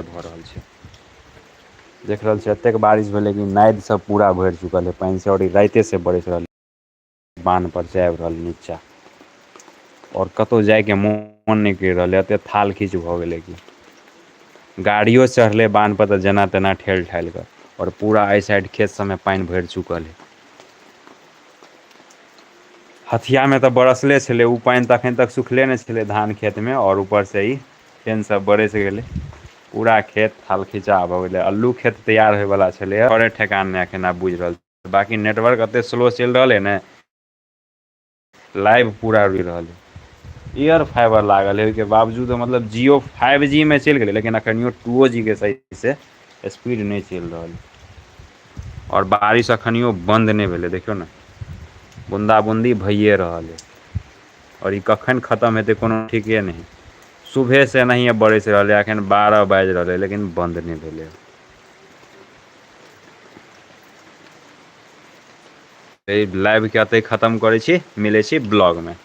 भऽ रहल छै। देख रहल छी एतेक बारिश भेलै कि नादि सब पूरा भरि चुकल है पानि से, और ई राइते से बरसि रहल, बान्ह पर से आबि रहल नीचा, और कतहु जाइके मोन नहि करि रहल है, एते थाल खींच भऽ गेलै कि गाड़ियो चढ़लै बान्ह पर तऽ जेना तेना ठेल ठालि कऽ। और पूरा एहि साइड खेत सबमे पानि भरि चुकल है। हथियामे तऽ बरसले छलै, ओ पानि तऽ एखन तक सुखले नहि छलै धान खेतमे, आओर ऊपरसँ ई फेनसँ बरसि गेलै, पूरा खेत थाल खींचा भऽ गेलै। अल्लू खेत तैयार होइवला छलै, आओर ठेकान नहि एखन आब बुझि रहल। बाँकी नेटवर्क एते स्लो चलि रहल है ने, लाइव पूरा रुकि रहल है। एयर फाइबर लागल है, ओहिके बावजूद मतलब जियो 5G मे चलि गेलै, लेकिन अखनियो 2G के सही से स्पीड नहि चलि रहल है। आओर बारिश अखनियो बन्द नहि भेलै, देखियौ ने बूंदा बूंदी भइए रहल है, आओर ई कखन खतम हेतै कोनो ठीके नहि। सुबहे से एनाहिए बरसि रहल है, अखन 12 बाजि रहल है, लेकिन बन्द नहि भेलै। लाइवके एतहि खतम करै छी, मिलै छी ब्लॉगमे।